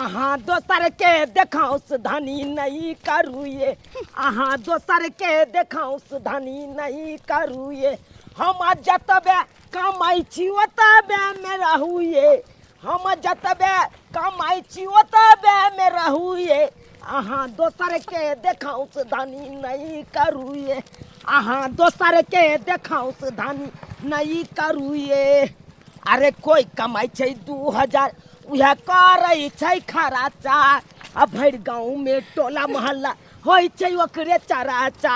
अहाँ दोसर के देखाउस धनी नहीं करू ये, अहाँ दोसर के देखाउस धनी नहीं करू ये। हम जतबे कमाइ छी ओतबे मे रहू ये, हम जतबे कमाइ छी ओतबे मे रहू ये। अहाँ दोसर के देखाउस धनी नहीं करू ये, अहाँ दोसर के देखाउस धनी नहीं करू ये। अरे कोई कमाइ छै 2000 उएह करै छै खराचा, आ भरि गाँव में टोला मोहल्ला होइ छै ओकरे चराचा।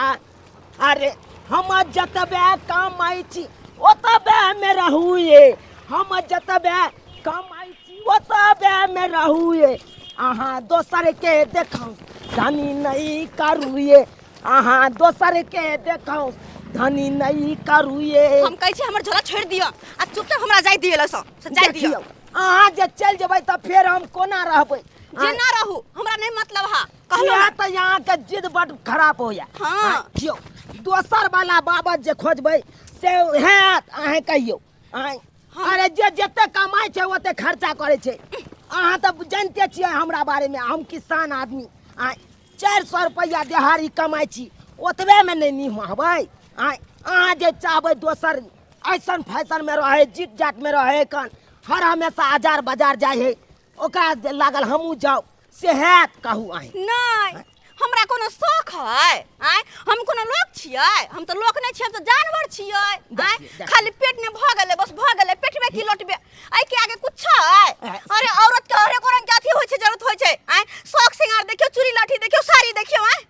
अरे हम जतबे कमाइ छी ओतबे मे रहू ये, हम जतबे कमाइ छी ओतबे मे रहू ये। अहाँ दोसर के देखाउ धनी नहीं करू ये, अहाँ दोसर के देखाउ धनी नहीं करू ये। हम कहै छी हमर झोला छोड़ि दिअ आ चुपचाप हमरा जाय दिअ लसँ से जाय दिअ। देखियौ, अहाँ जे चलि जेबै तऽ फेर हम कोना रहबै? जेना रहू हमरा नहीं मतलब हा कहलो किया ना। तऽ यहाँ के जिद बड खराब होइया। हाँ। देखियौ, दोसर वाला बाबत जे खोजबै से हैत, अहें कहियौ। आँय, अरे जे जते कमाइ छै ओते खर्चा करै छै। अहाँ तऽ जानिते छियै हमरा बारेमे, हम किसान आदमी। आँय, 400 रुपैआ देहाड़ी कमाइ छी, ओतबेमे नहि निमहबै। आँय, अहाँ जे चाहबै दोसर ऐसन फैशनमे रहै, जीत जातमे रहै, कन हर हमेशा आजार बाजार जाइ है, ओकरा जे लागल हमहूँ जाउ से हैत? कहू अहीं। नहीं, हमरा कोनो शौक है? आँय, हम कोनो लोक छियै? हम तऽ लोक नहि छियै, हम तऽ जानवर छियै। आँय, देखियौ, देखियौ। खाली पेट ने भऽ गेलै, बस भऽ गेलै। पेट में की लौटबे, एहि के आगे कुछ है? अरे औरत के हरेक रंग के अथी होइ छै, जरूरत होइ छै। आँय, शौक सिंगार देखियौ, चूड़ी लाठी देखियौ, साड़ी देखियौ। आँय,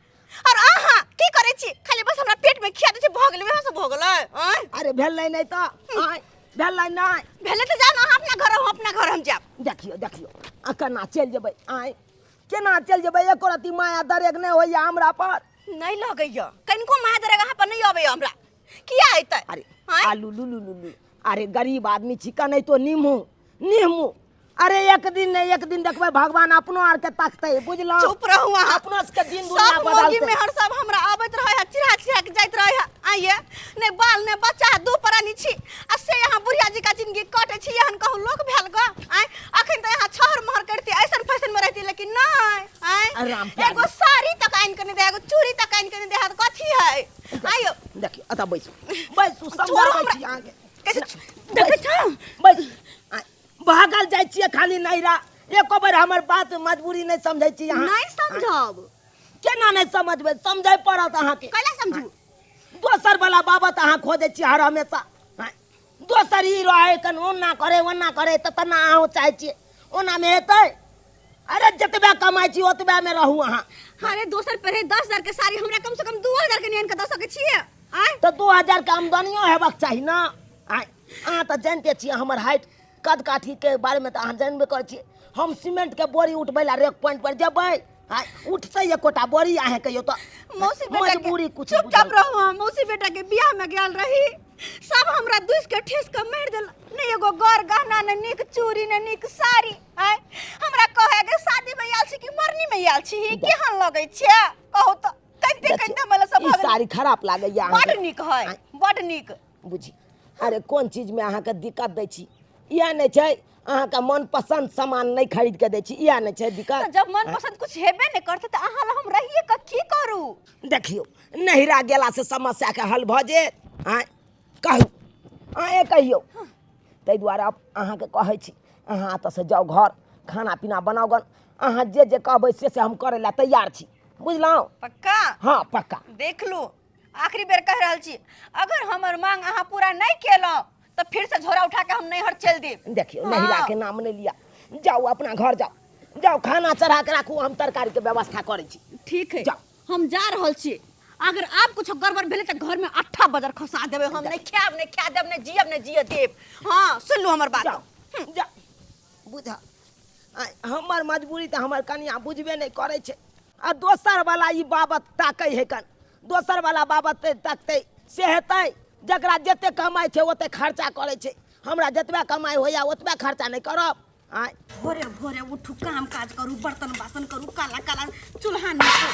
और अहाँ की करै छी? खाली बस हमरा पेट में खिया दै छी, भऽ गेलै, वएह सब भऽ गेलै। आँय, अरे भेलै नहि तऽ? आँय, भेलै नहि? भेलै तऽ जाउ ने अहाँ अपना घर, हम अपना घर हम जायब। देखियौ, देखियौ, आ केना चलि जेबै? आँय, केना चलि जेबै? एको रत्ती माया दरेग नहि होइया हमरा पर? नहि लगैया कनिको माया दरेग अहाँ पर, नहि अबैया हमरा। किया एतै? अरे आँय? आलू लू लू लू लू, अरे गरीब आदमी छी, कनै तो निमू निमू। अरे एक दिन ने एक दिन देखबै भगवान अपनो आर के तकतै, बुझलहुँ? चुप रहू अहाँ। अपनो सबके दिन दुनिया सब मौगी बदलतै। मेहर सब हमरा आबैत रहै है, चिढ़ा चिढ़ा के जाइत रहै है। आइए ने बाल ने बच्चा, दू प्राणी छी आ से यहाँ बुढ़िया जी का जिंदगी कटे छी। एहन कहू लोक भेल ग? आँय, अखन तऽ यहाँ छहर महर करती, ऐसन फैशन में रहती, लेकिन नहीं। आँय, राम प्यारी। एगो साड़ी तक आनि के नहीं दे, एगो चूड़ी तक आनि के नहीं दे, कथी है? आइयो देखियौ, एतऽ बैसू, बैसू, छोड़ू समझाबै हमरा। छी अहाँके। कैसे देखै छौ? बैस। आँय, भागल जाइ छियै खाली नैरा, एको बेर हमर बात मजबूरी नहि समझै छी अहाँ। नहीं समझब। केना नहि समझबै? समझै पड़त अहाँके। कैला समझू? दोसर वाला बाबत अहाँ खोजै छी हर हमेशा। आँय, दोसर ई रहै कन ओना करे ओना करे तऽ तना अहूँ चाहै छियै ओनामे हेतै? अरे जतबे कमाइ छी ओतबे मे रहू अहाँ। अरे दोसर पर है 10,000 के साड़ी, हमरा कम से कम 2000 के नियन के दऽ सकै छियै? आँय, तऽ 2000 के आमदनियो हेबाक चाही ने। आँय, अहाँ तऽ जानिते छियै हमर हाइट कद काठीके बारेमे, तऽ अहाँ जानबे करै छियै। हम सीमेंटके बोरी उठबै लए रेक पॉइंट पर जेबै, आँय, उठतै एकोटा बोरी? अहाँ कहियौ तऽ। मौसी बेटा के मजबूरी कुछ चुपचाप बुझल। रहू अहाँ। मौसी बेटा के बियाह में गेल रही, सब हमरा दुस के ठेस के मारि देल। ने एगो गर गहना, ने नीक चूड़ी, ने नीक साड़ी। आँय, हमरा कहे के शादी में आयल छी कि मरनी में आयल छी? केहन लगै छै कहू तऽ? कनिते देखियौ, कनिते मला सब ई भऽ गेल। साड़ी खराब लागैया बड अहाँके? नीक है, बड नीक। बुझी, अरे कोन चीजमे अहाँके दिक्कत दै छी? इएह नहि छै अहाँके मनपसन्द सामान नहि खरीद के दै छी, इएह नहि छै तऽ दिक्कत? जब मन पसंद कुछ हेबे नहि करतै तऽ अहाँ लग हम रहिए कऽ की करू? देखियौ, नहिरा गेलासँ समस्याके हल भऽ जायत? आँय, कहू, अहेँ कहियौ। ताहि दुआरे आब अहाँके कहै छी, अहाँ एतऽसँ जाउ घर, खाना पीना बनाउ गन। अहाँ जे जे कहबै से से हम करै लए तैयार छी, बुझलहुँ? पक्का? हँ, पक्का। देख लू, आखिरी बेर कहि रहल छी, अगर हमर मांग अहाँ पूरा नहि केलहुँ तऽ फिर से झोरा उठा के हम नैहर चलि देब। देखियौ, नहिरा के नाम नहि लिअ। जाउ, अपना घर जाउ, जाउ, खाना चढ़ा के राखू, हम तरकारी के व्यवस्था करै छी। ठीक है। जाउ। हम जा रहल छी। अगर आब कुछ गड़बड़ भेलै तऽ घर में अट्ठा बजर खसा देबै हम। नहि खायब, नहि खा देब, नहि जियब, नहि जिय देब। हाँ, सुन लू हमर बात। जाउ, जाउ। बुझा, आँय, हमर मजबूरी तऽ हमर कनिया बुझबे नहि करै छै आ दोसर वाला ई बाबत ताकै है कन। दोसर वाला बाबत तकतै से हेतै? जकरा जते कमाइ छै ओते खर्चा करै छै। हमरा जतबे कमाइ होइया ओतबे खर्चा नहि करब? आँय, भोरे भोरे उठू, काम काज करू, बर्तन बासन करू, काला काला चूल्हा नीपू,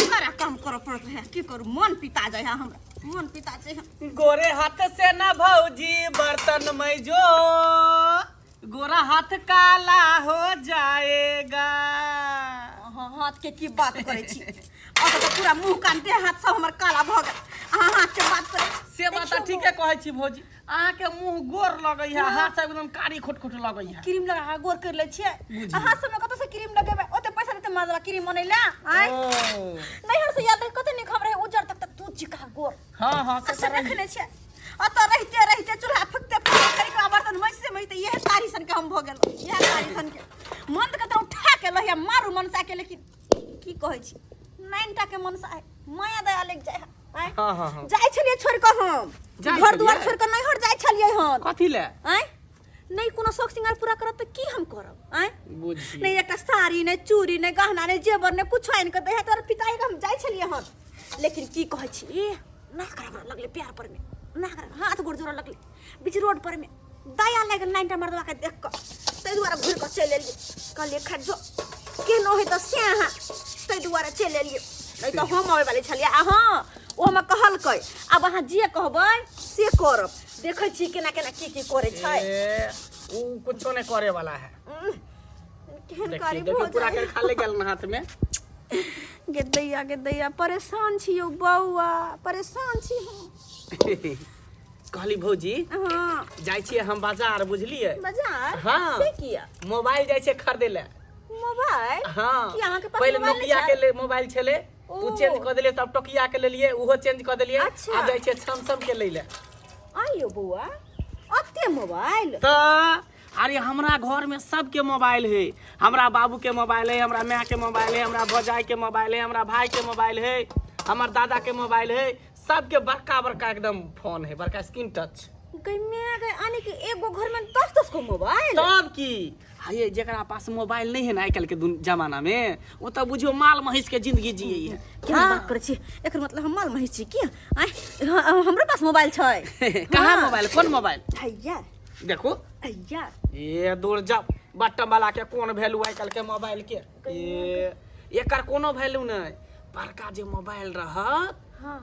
सारा काम करऽ पड़त रहे। की करू, मन पिता जाइ है हमरा, मन पिता जाइ है। गोरे हाथ से न भौजी बर्तन में जो, गोरा हाथ काला हो जाएगा। हाथ के की बात करै छी ओतऽ तऽ पूरा मुंह कान देह हाथ सब हमर काला भऽ गेल अहाँ हाथ के बात करै छी से बात तऽ ठीके कहै छी भौजी अहाँके मुंह गोर लगै है हाथ सब एकदम कारी खुट खुट लगै है क्रीम लगा कऽ गोर कर लै छियै आ हाथ सबमे कतऽ से क्रीम लगेबै ओते पैसा देतै मर्दवा क्रीम अनै लए आँय ओ नैहर से याद रहे कते नीक हम रहे उज्जर तक तक दूध चिका गोर हाँ हाँ आ से देखने छियै ओतऽ रहिते रहिते चूल्हा फुकते फुकते करी के बर्तन मजते मजते इएह कारी सन के हम भऽ गेलहुँ इएह कारी सन के मन तऽ कतौ उठा के लहिया मारू मनसा के लेकिन की कहै छी नाइन टा के मनसा है माया दया लागि जाइ है आँय? हाँ, हाँ, हाँ। जाइ छलियै छोड़ि कऽ हम जाइ घर दुआर छलियै? छोड़ि कऽ नैहर जाइ छलियै हन कथी ले आँय नहि कोनो शौक सिंगार पूरा करब तऽ की हम करब आँय बुझी नहि एकटा साड़ी नहि चूड़ी नहि गहना नहि जेवर नहि कुछो आनि कऽ दै है तोहर पिताई के हम जाइ छलियै हन लेकिन की कहै छी ना करा हमरा लगलै प्यार पर मे ना करा हाथ गोड़ जोड़ऽ लगलै बीच रोड पर मे दया लागि गेल नाइनटा मर्दवा के देख कऽ ताहि दुआरे घुरि कऽ चलि एलियै कहलियै खट जो केहनो होइ तऽ से अहाँ ताहि दुआरे चलि एलियै नहि तऽ हम अबै वाली छलियै आ हँ ओ हमरा कहलकै आब अहाँ जे कहबै से करब देखै छी केना केना की की करै छै ए, ऊ कुछो नहीं करे वाला है केहन देखिए कारी देखिए भऽ पूरा जाइ कर खाली गेल ना हाथ में गे दैया गे दैया परेशान छी यौ बौआ परेशान छी हम कहली भौजी हाँ जाइ छियै हम बाजार बुझलियै बाजार हाँ। से किया मोबाइल जाइ छियै खरीदे लए मोबाइल हाँ की अहाँके पास पहिले मोबाइल नहि नोकिया के छल? ले मोबाइल छलै ओ। ओ चेंज कऽ देलियै तब टोकिया के लेलियै ओहो चेंज कऽ देलियै अच्छा। आब जाइ छियै सैमसंग के लै लए आइयो बौआ अते मोबाइल तऽ अरे हमरा घर में सबके मोबाइल है हमरा बाबू के मोबाइल है हमरा माय के मोबाइल है हमरा भौजाई के मोबाइल है हमरा भाई के मोबाइल है हमर दादा के मोबाइल है सबके बड़का बड़का एकदम फोन है बड़का स्क्रीन टच गई मैं गई आने के एगो घर में दस दस गो मोबाइल तब की हाये जकरा पास मोबाइल नहीं है ना आजकल के जमाना में वो तो बुझियो माल महिष के जिंदगी जिए है केना बात करै छी एकर मतलब हम माल महिष छी की आँय हमरो पास मोबाइल छै कहाँ मोबाइल कोन मोबाइल हैया देखो हैया ए दूर जा बटन वाला के कोन वैल्यू आइ काल्हि के मोबाइल के ए एकर कोनो वैल्यू नहीं बड़का जे मोबाइल रहत हाँ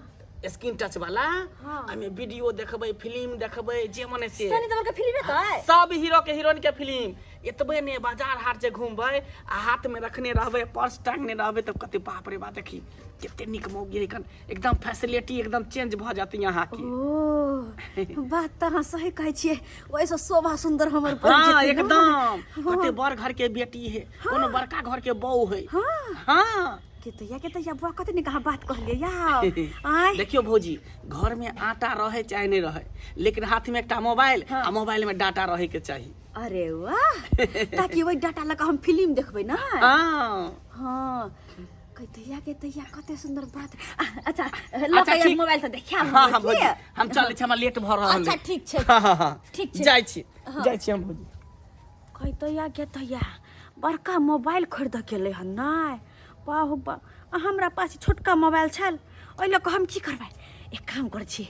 स्क्रीन टच वाला हाँ। ओहिमे वीडियो देखबै फिल्म देखबै जे मने से सनी देओल के फिल्म हेतै सब हीरो के हीरोइन के फिल्म एतबे ने बाजार हाट जे घूमबै आ हाथ में रखने रहबै पर्स टांगने रहबै तब कते बाप रे बा देखी कते नीक मौगी है कन एकदम फैसिलिटी एकदम चेंज भऽ जाती यहाँ की ओ बात तऽ अहाँ सही कहै छियै ओहिसँ शोभा सुन्दर हमर बढ़ि हाँ जेतै ने। एकदम कते बड़ घर के बेटी है कोनो बड़का घर के बहू है हाँ हाँ के तैया के तैया बुआ कते नीक अहाँ बात कहलियै यार आँय देखियो भौजी घर में आटा रहे चाहे नहीं रहे लेकिन हाथ में एकटा मोबाइल आ मोबाइल में डाटा रहे के चाही अरे वाह ताकि ओहि डाटा लऽ कऽ हम फिल्म देखबै ने हाँ हाँ के तैया के तैया कते सुंदर बात अच्छा लऽ अच्छा, कऽ ठीक। मोबाइल से देखिया हाँ हाँ भौजी हम चलै छी हमरा लेट भऽ रहल अच्छा है ठीक छै हाँ हाँ हाँ ठीक छै। जाइ छी जाइ छी हम भौजी कहि तैया के तैया बड़का मोबाइल खरीद के एलै हन नहि बाहु बा आ हमरा पास छोटका मोबाइल छल ओहि लऽ कऽ हम की करबै एक काम करै छी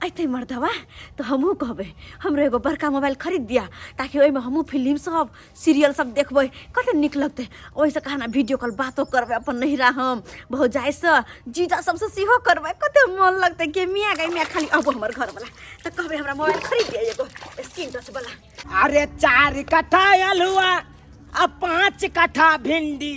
अयतै मर्दवा तऽ हमहूँ कहबै हमरो एगो बड़का मोबाइल खरीद दिया ताकि ओहिमे हमहूँ फिल्म सब सीरियल सब देखबै कते नीक लगतै ओहिसँ कहाँ वीडियो कॉल बातो करबै अपन नहिरा हम भौजाइसँ जीजा सबसँ सेहो करबै कते मन लगतै गे मियाँ गै मियाँ खाली अबो हमर घरवला तऽ कहबै हमरा मोबाइल खरीद दिया एगो स्क्रीन टच वाला अरे 4 कट्ठा अलुआ आ 5 कट्ठा भिंडी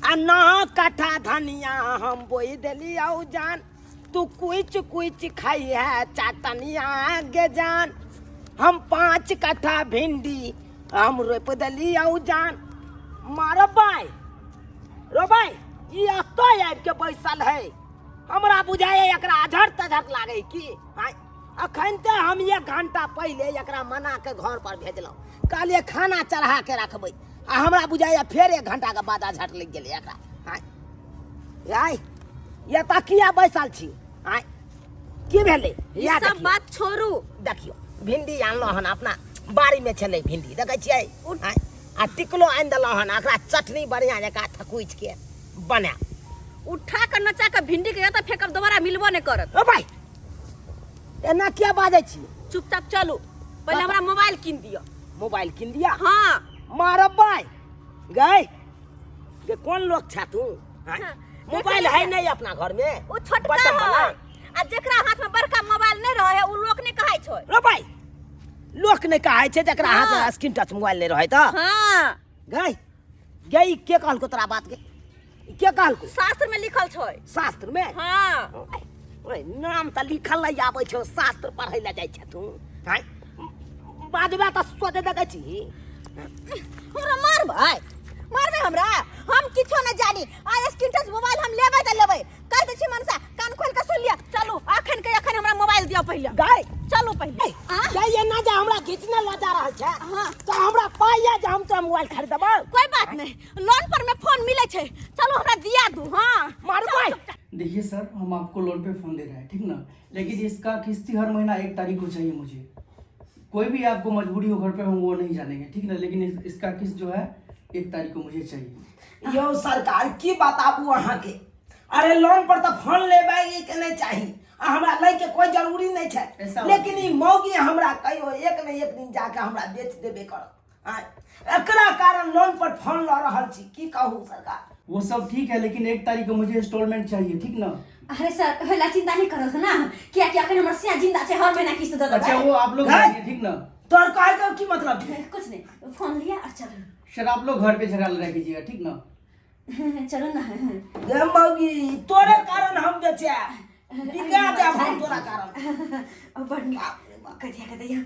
आ 9 कट्ठा धनिया हम बोई देली औ जान तू कुछ कुछ खाई है चटनिया गे जान हम 5 कट्ठा भिंडी हम रोप देली औ जान मारो बाई रो बाई ई एतऽ आबि के बैसल है हमरा बुझाइए एकरा अझर तझर लागे की आँय अखन तऽ हम 1 घंटा पहिले एकरा मना के घर पर भेजलहुँ कहलियै खाना चढ़ा के रखबै आ हमरा बुझाइए फेर 1 घंटा के बाद अझट लागि गेलै एकरा आँय आय एतऽ किया बैसल छी आँय की भेलै या सब देखियौ बात छोड़ू देखियौ भिंडी आनलहुँ हन अपना बाड़ीमे छलै भिंडी देखै छियै आँय आ टिकलो आनि देलहुँ हन एकरा चटनी बढ़िआँ जकाँ थकुचि के बनायब उठा के नचा के भिंडी के एतऽ फेंकब दोबारा मिलबो नहि करत ओ भाई एना किया बाजै छी चुपचाप चलू पहिले हमरा मोबाइल कीन दिअ मोबाइल कीन दिया हाँ मारब भाई गए गे कोन लोग छा तू हाँ? हाँ, मोबाइल है नहीं अपना घर में ओ छोटका बटन वाला। है आ जेकरा हाथ में बड़का मोबाइल नहीं रहे है उ लोक नहीं कहै छै रो भाई लोक नहीं कहै छै जकरा हाथ में हाँ। स्क्रीन टच मोबाइल नहीं रहे तऽ हाँ गई गई के कहलको तोरा बात के के कहलको? शास्त्र में लिखल छै। शास्त्र में? हाँ। ओए नाम तऽ लिखल नहि आबै छौ, शास्त्र पढ़ै लए जाइ छै तू। आँय, बाजबे तऽ सोचे देखै छी। हमरा मारबै? मारबै हमरा? हम किछो नहि जानी। आ स्क्रीन टच मोबाइल हम लेबै तऽ लेबै। कह दै छी मनसा, कान खोल के सुन लिअ। चलू अखन के अखन हमरा मोबाइल दिअ पहिले। गाय चलू पहिले। आ गाय एना जे हमरा घिचने लऽ जा रहल छै। हाँ। तऽ हमरा पाइ यऽ जे हम तोरा मोबाइल खरीदबौ? कोई बात नहीं, लोन पर में फोन मिले छै। चलो हमरा दिया दू। हाँ मारबै। देखिए सर, हम आपको लोन पे फोन दे रहे हैं, ठीक ना? लेकिन इसका किस्ती हर महीना 1 तारीख को चाहिए मुझे। कोई भी आपको मजबूरी हो घर पे, हम वो नहीं जानेंगे, ठीक ना? लेकिन इसका किस्त जो है 1 तारीख को मुझे चाहिए। यौ सरकार, की बताबू अहाँके, अरे लोन पर तऽ फोन लेबै के नहि चाही आ हमरा लै के कोई जरूरी नहीं छै। ऐसा लेकिन ई मौगी हमरा कहियो एक ने एक दिन जाके हमरा बेच देबे करत। आँय, एकरा कारण लोन पर फोन लऽ रहल छी, की कहू सरकार। वो सब ठीक है, लेकिन 1 तारीख को मुझे इंस्टॉलमेंट चाहिए, ठीक ना? अरे सर, होला चिंता नहीं करो ना, किया कि अखन हमर सिया जिंदा छै, हर महीना किस्त दऽ देबै। अच्छा वो आप लोग हैं? जाइए, ठीक ना? तोहर कहै के की मतलब छै? कुछ नहीं, फोन लिया और चलो। सर आप लोग घर पे झगड़ा लड़ाई कीजिएगा, ठीक ना? चलो ना। गे मौगी, तोरे कारण हम बेचे बिका जाब हम तोरा कारण। बड़ नीक। कहिया कहिया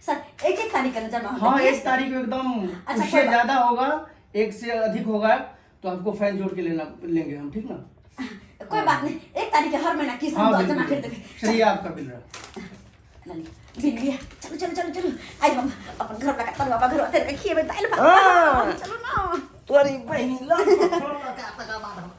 सर, एक एक तारीख के ना जमा होता हाँ, है? 1 तारीख को एकदम। अच्छा, उससे कोई बात- ज्यादा होगा, 1 से अधिक होगा तो आपको फैन जोड़ के लेना लेंगे हम, ठीक ना? कोई बात नहीं, 1 तारीख के हर महीना किस्त हाँ हम जमा बिल्कुल कर देबै। चलिए, आपका बिल रहा। लली, बिल लिया। चलो चलो चलो चलो, आई हम अपन घर लगा तरुआ घर तेरे के खिएबै दालि भात। हाँ। चलो ना। तोरी बहिनी लोन पर फोन लऽ के तकर बाद हम।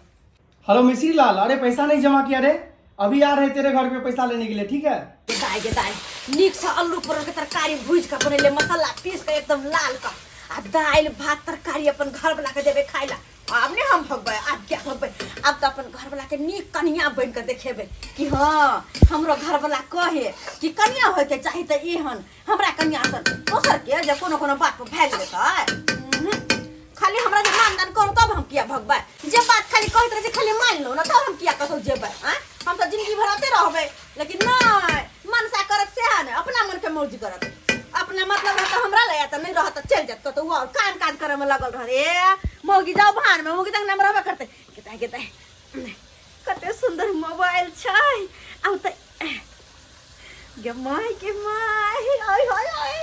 हेलो मिश्री लाल, अरे पैसा नहीं जमा किया रे, अभी आ रहे तेरे घर पे पैसा लेने के लिए, ठीक है? दाइ गे दाइ, नीक से आलू परवल के तरकारी भूजि के बनेले, मसाला पीस के एकदम लाल के, आ दालि भात तरकारी अपन घर वाला के देबै खाइ ला। आब नहि हम भगबै, आब क्या भगबै? आब तऽ अपन घर वाला के नीक कनिया बनि के देखेबै कि हाँ, हमरो घर वाला कहे कि कनिया होय के चाही तऽ एहन हमरा कनिया सन, दोसर के जे कोनो कोनो बात पर भागि जेतै। खाली हमरा जे मानदान करू तब हम किया भगबै? जे बात खाली कहैत रहै छै खाली मानि लो ने, तब हम किया कतहु जेबै? आँय, हम तऽ जिंदगी भर ओतै रहबै। लेकिन नहि, मनसा करत सएह नहि, अपना मनके मौज करत। अपना मतलब रहत तऽ हमरा लए आयत, नहि रहत तऽ चलि जायत कतहु आओर काम काज करऽमे लगल रहत। ए मौगी जाउ भाड़मे, मौगी तक नाम रहबे करतै। गेताइ गेताइ, कते सुन्दर मोबाइल छै। आब तऽ गे my गे my, आय हाय हाय,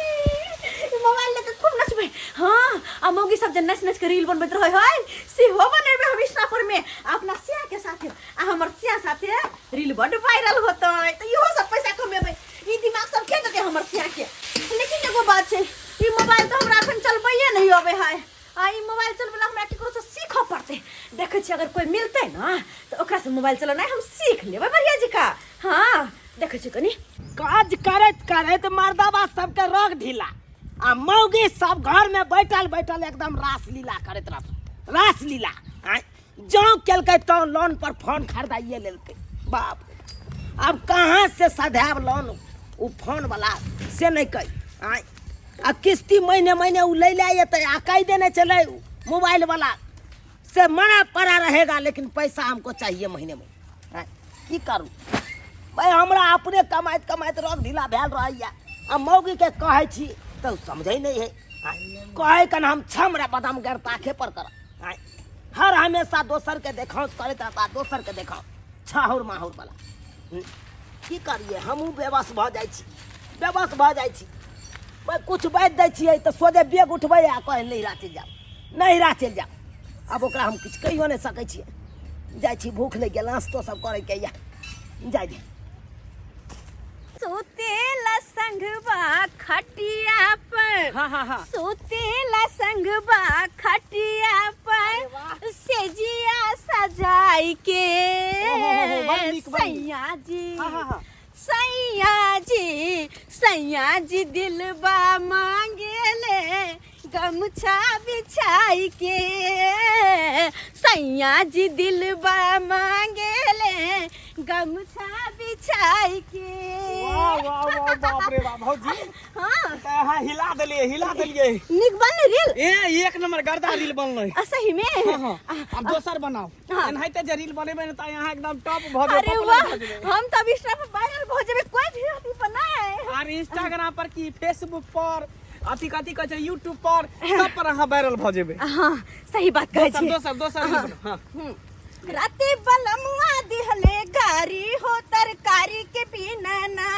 मोबाइल लेके खूब नचबै। हाँ, आ मौगी सब जे नच नच के रील बनबैत रहै है, सेहो बनेबै हम इंस्टा पर में अपना सिया के साथे, आ हमर सिया साथे रील बड वायरल होतै, तऽ इहो सब पैसा कमेबै। ई दिमाग सब के देतै हमर सिया के? लेकिन एगो बात छै, ई मोबाइल तऽ हमरा अखन चलबैए नहि अबै है, आ ई मोबाइल चलबै ला हमरा केकरो से सीखऽ पड़तै। देखै छियै, अगर कोइ मिलतै ने तऽ ओकरा से मोबाइल चलेनाइ हम सीख लेबै बढ़िया जकाँ। हाँ, देखै छियै कनि। काज करैत करैत मर्दबा सबके रोग ढीला, आ मौगी सब घर में बैठल बैठल एकदम रासलीला करैत रहत, रासलीला। आँय, जँ केलकै तँ लोन पर फोन खरीदाइए लेलकै। बाप रे, आब कहाँ से सधायब लोन ओ फोन वाला से नहि कही। आँय, आ किस्ती महीने महीने ओ लै लए एतै आ कहि देने छलै मोबाइल वाला से मरा पड़ा रहेगा, लेकिन पैसा हमको चाहिए महीने महीने। आँय, की करू भाइ, हमरा अपने कमाइत कमाइत रोग ढीला भेल रहैया, आ मौगीके कहै छी तऽ ओ समझै नहि है। आँय, कहै कन हम छम रे बदाम गरताखे पर करब। आँय, हर हमेशा दोसरके देखाउस करैत रहता, दोसरके देखाउ छाहुर माहुर वाला। की करिए, हमहूँ बेबस भऽ जाइ छी, बेबस भऽ जाइ छी। भाइ किछु बाजि दै छियै तऽ सोझे बेग उठबै आ कहै नैहरा चलि जाउ, नैहरा चलि जाउ। आब ओकरा हम किछु कहियो नहि सकै छियै। जाइ छी, भूख लागि गेल, नाश्तो सब करैके यऽ, जाइ दे। सुतेला संगवा खटिया पर। हाँ हाँ हाँ। सुतेला संगवा खटिया पर, सेजिया सजाई के। ओहो, बड़ नीक, बड़ नीक। सैया जी, हाँ हाँ हाँ। सैया जी, सैया जी दिलबा मांगे ले गमछा बिछाई के। सैया जी दिलबा मांगे ले गमछा बिछाई के। वाह वाह वाह, बाप रे बाप, भौजी। हाँ। तऽ अहाँ हिला देलियै, हिला देलियै। नीक बनलै रील? ए एक नंबर गर्दा रील बनलै। आ सही में? हाँ हाँ, अब दोसर बनाओ। हाँ। एनाहिते जे रील बनेबै ने तऽ अहाँ एकदम टॉप भऽ जेबै, अरे पॉपुलर वाह, भऽ जेबै। हम तऽ इंस्टा पर वायरल भऽ जेबै, कोई भी अथी पर नहीं। Our Instagram per Ki Facebook पर अथी कथी कहै छै यूट्यूब पर सब पर अहाँ वायरल भऽ जेबै। हाँ, सही बात कहै दोसर छी। दोसर दोसर रील बनाउ, हाँ। राते बलमुआ दिहले गारी हो तरकारी के बिना ना।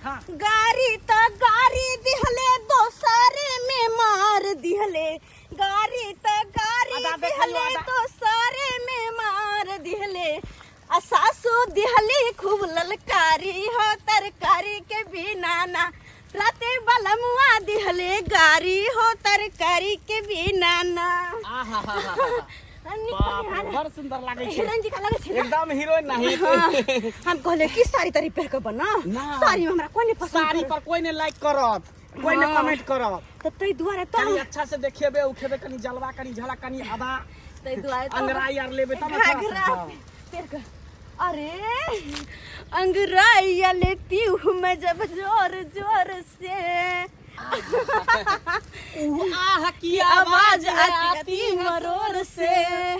हाँ। गारी त गारी दिहले दोसरे में मार दिहले, गारी त गारी आधा देखा लियो, दिहले आधा। दोसरे में मार दिहले, आ सासू दिहली खूब ललकारी हो तरकारी के बिना ना। राते बलमुआ दिहले गारी हो तरकारी के बिना ना। आहा नीक बाप रे, कहलियै हन। बड़ सुंदर लागै छै। हीरोइन जी का लगै छै ना? एकदम हीरोइन नहीं। हाँ, हम कहले कि साड़ी ताड़ी पहिर के बना। ना। साड़ी में हमरा कोई नहीं पसंद साड़ी करत। पर कोई नहीं लाइक करत, कोई नहीं हाँ। कमेंट करत। तऽ ताहि दुआरे तऽ कनी अच्छा से देखेबे उखेबे, कनी जलवा, कनी झलक, कनी अदा ताहि दुआरे तऽ अंगराई आर लेबे तब अच्छा से। घाघरा हाँ। पहिर के, अरे अंगराइया लेती हूँ मैं जब जोर जोर से, आह की आवाज आती आती मरोर से,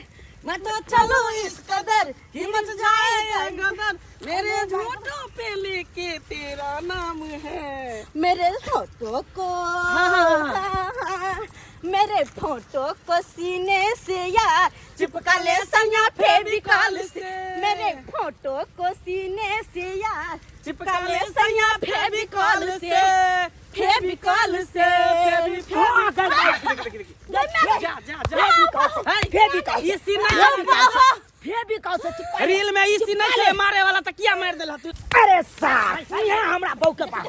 मैं तो चलूं इस कदर हिम्मत जाए गदर, मेरे झूठों पे लेके तेरा नाम है। मेरे फोटो को, मेरे फोटो को सीने से यार चिपका ले सैया फेविकॉल से, मेरे फोटो को सीने से यार चिपका ले सैया फेविकॉल से, फेविकॉल से। हाँ, कर जा जा जा, फेविकॉल ई सीन नहीं छै। फेविकॉल से चिपका रील में ई सीन नहीं छै मारे वाला, त किया मार देला तू? अरे साहब, यहाँ हमरा बहू के पास,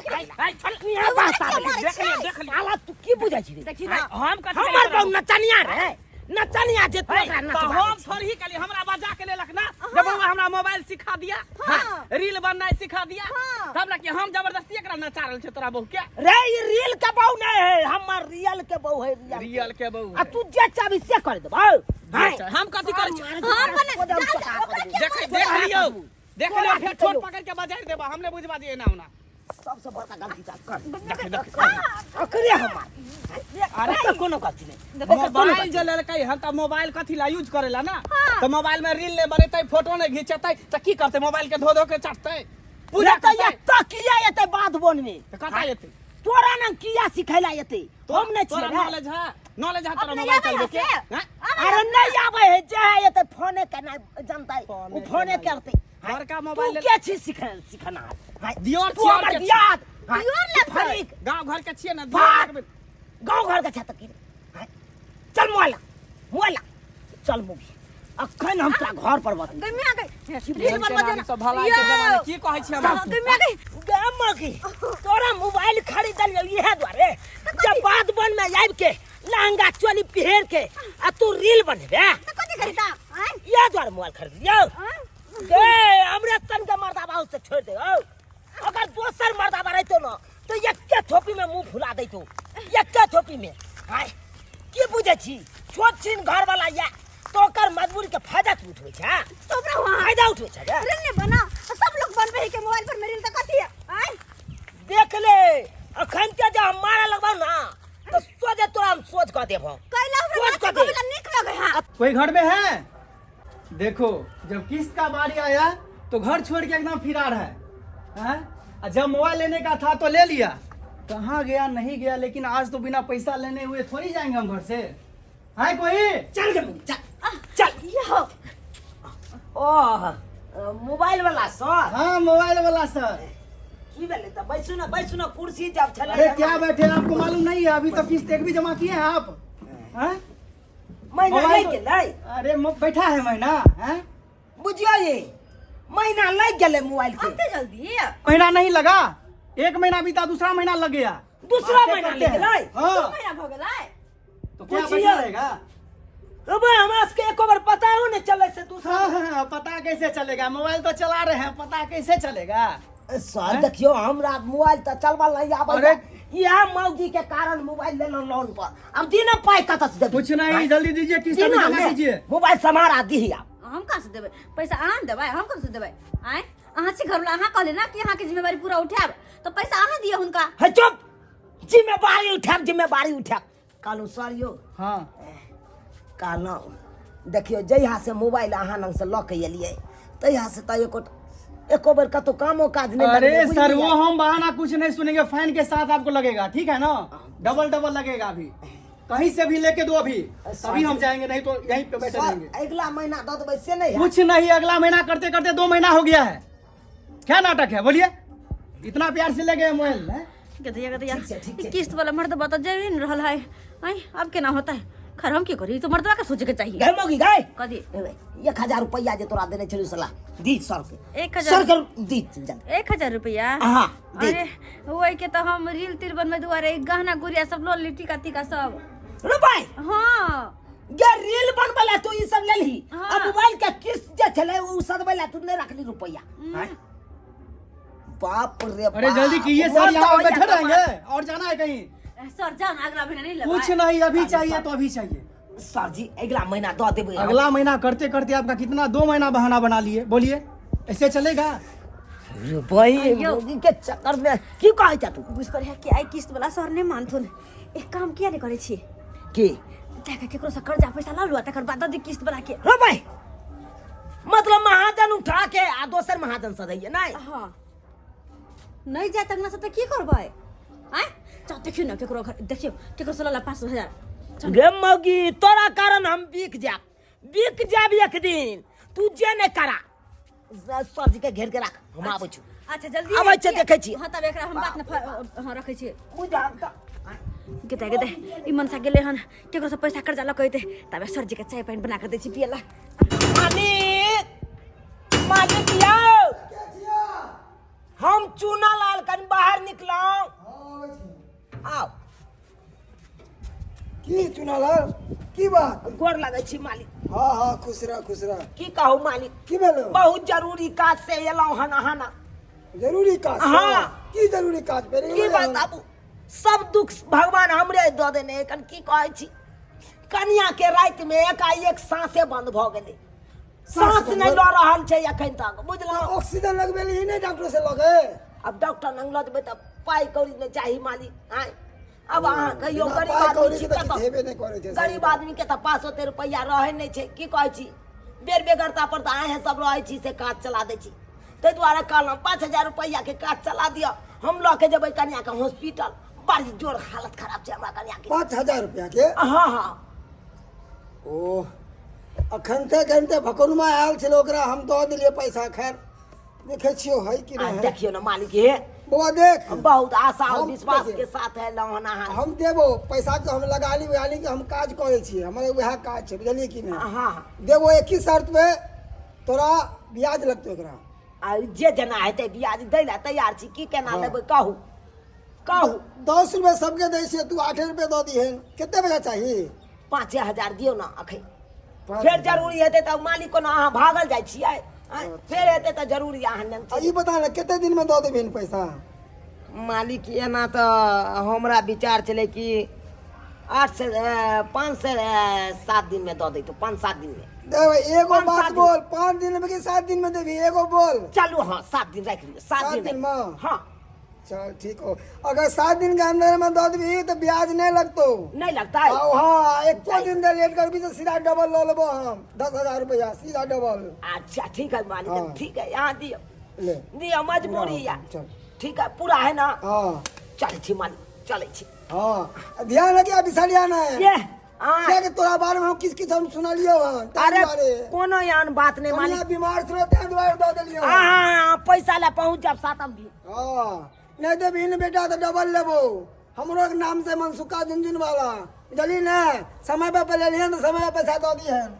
यहाँ पास आ। देख लियो, देख लियो। साला, तू की बुझै छी रे? देखी ना। हम कथी हमर बहू नचनिया रे, नचनिया जे तू ओकरा तो नचबा। हम थोड़ी ही कहली, हमरा बजा के लेलक ना जब बउआ हमरा मोबाइल सिखा दिया, हाँ। रील बननाइ सिखा दिया, हाँ। तब ना कि हम जबरदस्ती एकरा नचा रहल छै तोरा बहू के। रे, ई रील के बहू नहीं है, हमर रियल के बहू है, रियल। रियल के बहू। आ तू जे चाहबी से कर देबौ। हम कथी करै छी? हाँ, बने- जा, जा, ओकरा किया देख देख लियौ, देख लियौ, फेर छोट पकड़ के बजारि देबा, हमने बुझवा दिए ना ओना। सबसे बड़का गलती त कर देख देख। ओकरे हमर, अरे तो कोनो गलती नहीं, ओकर कोनो मोबाइल जे लेलकै हन त मोबाइल कथी ला यूज करेला ना? त मोबाइल में रील नहीं बनेतै, फोटो नहीं घिंचेतै त की करतै? मोबाइल के धो धो के चटतै, पूजा पूजा त करतै? एतऽ किया एतै बाध बन में? त कतऽ एतै? तोरा न किया सिखैला एतै? हम नहि तोरा छियै रे। नॉलेज है, नॉलेज है तोरा अपने मोबाइल आबै चलबै के? है से? हैं? अरे नहीं आबै है, जे है एतै फोने केना जनतै, फोने ओ फोने केना। करतै। बड़का मोबाइल तू के छी सिखल सिखना? दियोर तू छियै, हमर के छी? दियाद दियोर लगतै। फरीक गांव घर के छियै ना। बात। दियोर। गाँव घर के छत की हाँ? चल मोबाइल ला, मोबाइल ला, चल मुगी, अखन हम तोरा घर पर बतबै। गई गई रील बनवा देना। सब भलाई के जमाना की कहै छी हमरा? गई गई। गे मगी, तोरा मोबाइल खरीदल इहे दुआरे जब बाध बन में आबि के लहंगा चोली पहिर के आ तू रील बनेबे? तऽ कथी खरीदा आँय? इहे दुआरे मोबाइल खरीदलियौ? आँय? गे, हमरे सन के मर्दाबा से छोड़ दे हौ, अगर दोसर मर्दाबा रहितो न तो एके थोपी में मुंह फुला दैतो, एके थोपी में। आय, की बुझै छी? छोट छिन घर वाला या तो ओकर मजबूरी के फायदा तू उठबै छै? चुप रहू अहाँ। फायदा उठबै छै रे? रील नहि बना, सब लोग बनबै है के मोबाइल पर में रील, तऽ कथी है आँय? देख ले, अखन के जे हम मारे लगबौ ना तो सोझे तोरा हम सोच कऽ देबौ। कैला हमरा सोच कऽ नाचे दे। गाबै ला नीक लगै है। कोई घर में है? देखो, जब किस्त का बारी आया तो घर छोड़ के एकदम फिरार है, हैं? और जब मोबाइल लेने का था तो ले लिया, कहाँ गया नहीं गया, लेकिन आज तो बिना पैसा लेने हुए थोड़ी जाएंगे हम घर से। है कोई? चल गे मुगी, चल चल। यहो। ओह, मोबाइल वाला सर। हाँ, मोबाइल वाला सर। की भेलै? तऽ बैसू ने, बैसू ने, कुर्सी जब छलै। अरे क्या बैठे, आपको मालूम नहीं है? अभी तो किस्त एक भी जमा किए हैं आप, हैं? महीना मोबाइल लागि गेलै। अरे बैठा है महीना, हैं? बुझियौ, ये महीना लागि गेलै मोबाइल के। एते जल्दी? महीना नहीं लगा, एक महीना बीता, दूसरा महीना लग गया। दूसरा बातें महीना करते लागि हैं। गेलै? हाँ। महीना भऽ गेलै। तो क्या पूछिए। बैठा रहेगा? अबे, हमरा सबके एको बार पता हो नहीं चले से दूसरा। हाँ, हाँ, हाँ, पता कैसे चलेगा? मोबाइल तो चला रहे हैं, पता कैसे चलेगा? सर देखियो, हमरा मोबाइल तऽ चलबा नहीं आबै। अरे। इएह मौगी के कारण मोबाइल लेलहुँ लोन पर, अब दिना पाइ कतऽ से देबै? कुछ नहीं, जल्दी दीजिए, किस्त अभी दिना जमा ने, कीजिए। मोबाइल सम्हारा दीही आब। हम कहाँ से देबै पैसा? अहाँ ने देबै, हम कहाँ से देबै? आँय, अहाँ छी घरवला, अहाँ कहले ना कि अहाँके जिम्मेवारी पूरा उठायब, तऽ पैसा अहाँ दिअ हुनका। हे चुप, जिम्मेवारी उठायब, जिम्मेवारी उठायब। कहलहुँ सर यौ। हाँ। कहलहुँ देखियौ, जहिया से मोबाइल अहाँ लग से लऽ के एलियै तहिया से तऽ एको एको बेर कतहु कामो काज नहि अरे लगलै, सर, बुझलियै? वो हम बहाना कुछ नहीं सुनेंगे, फाइन के साथ आपको लगेगा, ठीक है ना? डबल डबल लगेगा अभी। कहीं से भी लेके दो अभी, तभी हम जाएंगे, नहीं तो यहीं पे बैठे सर रहेंगे। अगला महीना दऽ देबै से नहीं हैत। कुछ नहीं, अगला महीना करते करते 2 महीना हो गया है। क्या नाटक है बोलिए? इतना प्यार से ले गए मोबाइल हैं? गदैया गदैया। ठीक छै, ठीक छै। ई किस्त वाला मर्दबा तऽ जेबे ने रहल है। आय अब केना होता है? खैर हम की करी, ई तो मर्दबा के सोचे के चाहिए। गए मौगी गए। कथी? 1000 रुपया जे तोरा देने छलियौ सलाह दी सर के। 1000? सर के दी जल्दी। 1000 रुपया? हाँ, दे। अरे ओहि के तऽ हम रील तिल बनबै दुआरे ई गहना गुड़िया सब लऽ ली, टीका तीका सब। रे भाई। हाँ। गे रील बनबै ला तू ई सब लेलही। हाँ। आ मोबाइल के किस्त जे छलै उ सदबै ला तू नहि रखली रुपया। हम्म। बाप रे अरे बाप। जल्दी कीजिए सर, मोन यहाँ तऽ पे बैठे होइया रहेंगे और जाना है कहीं। सर जाओ ना, अगला महीना नहीं लेबै। कुछ नहीं, अभी चाहिए तो अभी चाहिए। सर जी अगला महीना दऽ देबै हम। अगला महीना करते करते आपका कितना 2 महीना बहाना बना लिए, बोलिए ऐसे चलेगा? रे भाई, अय्यो। मौगी के चक्कर में की कहै छ तू? बुझ पर है कि आइ किस्त वाला सर नहीं मानथुन। एक काम किया नहीं करै छी? की? जाके केकरो से कर्जा पैसा लऽ लुआ, तकर बाद दऽ दी किस्त वाला के। रे भाई, मतलब महाजन उठा के आ दोसर महाजन सदैये नहीं? हाँ, नहीं जाए तंगना से तऽ की करबै? आँय चल देखियौ ने केकरो घर, देखियौ केकरो से लऽ ला 5,000। गे मौगी, तोरा कारण हम बिक जाब, बिक जाब एक दिन। तू जे नहीं करा, सर जी के घेर के राख, हम आबै छी। अच्छा जल्दी आबै छै, देखै छी। हाँ तब एकरा हम बात न हाँ रखै छी। बुझाब तऽ। गेते गेते ई मनसा गेलै हन केकरो से पैसा कर्जा लऽ के अयतै, तबे सर जी के चाय पानि बना के दै छी पियै ला। मालिक, मालिक यौ, हम चूना लाल कनि बाहर निकलौं। आउ। की चुनालाल, की बात? गोर लगै छी मालिक। हाँ हाँ, खुश रह खुश रह। की कहू मालिक? की भेलो? बहुत जरूरी काज से एलहुँ हन अहाँ ना। जरूरी काज से? हाँ। की जरूरी काज पे रे? की बताबू, सब दुख भगवान हमरे दऽ देने। एखन की कहै छी, कनिया के राति में एकाएक साँसे बंद भऽ गेलै, साँस बंद नहि भऽ- लऽ रहल छै एखन तक, बुझलहुँ? ऑक्सीजन लगबेली नहि डॉक्टर से लगे? आब डॉक्टर लग लऽ जेबै तऽ पाइ कौड़ी नहि चाही मालिक। आँय अब अहाँ कहियो, बिना गरीब पाइ आदमी कौड़ी छी के तऽ कतऽ? किछु हेबे नहि करै छै, सही गरीब बात। आदमी के तऽ पास ओते रुपैआ रहै नहि छै। की कहै छी, बेर बेगरता पर तऽ अहें सब रहै छी से काज चला दै छी। ताहि दुआरे कहलहुँ 5000 रुपैआ के काज चला दिअ, हम लऽ के जेबै कनिया के हॉस्पिटल। बड़ी जोर हालत खराब छै हमरा कनिया के। 5000 रुपया के? हाँ हाँ। ओ अखन ते घंटे भकनुमा आयल छलै, ओकरा हम दऽ देलियै पैसा। खैर देखै छियौ है कि आ नहि है। देखियौ ने मालिक हे। बौआ देख, बहुत आशा और हम विश्वास देखियौ। के साथ है लहन अहाँ। हम देबो पैसा के हम लगा ली उगा ली के हम काज करै छियै, हमर वएह काज छै, बुझलियै कि नहि? हाँ। देबो एक ही शर्त पे, तोरा ब्याज लगतौ एकरा। आ जे जेना हेतै ब्याज दै लए तैयार छी। की केना हाँ। लेबै कहू कहू। 10 रुपए सबके दै छियै, तू 8 रुपए दऽ दिहन। कते पैसा चाही? 5000 दियौ ने अखन। पाँच फेर हजार। जरूरी हेतै तऽ मालिक कोनो अहाँ भागल जाइ छियै? आँय, फेर हेतै तऽ जरूरी अहाँ लग आ ई बता ने कते दिन में दऽ देबहिन पैसा? मालिक एना तऽ हमरा विचार छलै कि 8 से 5 से 7 दिन में दऽ दैतहुँ, 5-7 दिन में। देबै एगो पाँच, बात सात दिन। बोल, 5 दिन में कि 7 दिन में देबही, एगो बोल। चलू हाँ 7 दिन राखि लियौ, 7 7 दिन दिन राखि में? हाँ। चल ठीक हो, अगर 7 दिन के अंदर में दऽ देबही तऽ ब्याज नहीं लगतो। नहीं लगता है? हाँ हाँ, एको दिन दे लेट करबी तो सीधा डबल लऽ लेबो हम, 10,000 रुपया सीधा डबल। अच्छा ठीक है मालिक। हाँ। ठीक है, यहाँ दियो। ले। दियो, मजबूरी है। चल। ठीक है, पूरा है ना? हाँ। चलै छी मालिक, चलै छी। हाँ ध्यान रखिए, बिसरिया नहीं। ये हाँ। किया कि तोरा बारे में हम किछ किछ हम सुनलियो हन, ताहि अरे दुआरे। कोनो एहन बात नहीं कनिया मालिक। बीमार छलो ताहि दुआरे दऽ देलियो। हाँ, हाँ, हाँ, पैसा ला पहुंच जाब सातम भी। हाँ नहीं देबही बेटा तो डबल लेबो। हमरो के नाम से मनसुखा झुनझुन वाला, बुझली ने? समय पर लेलियन तो समय पर पैसा दऽ दिहन।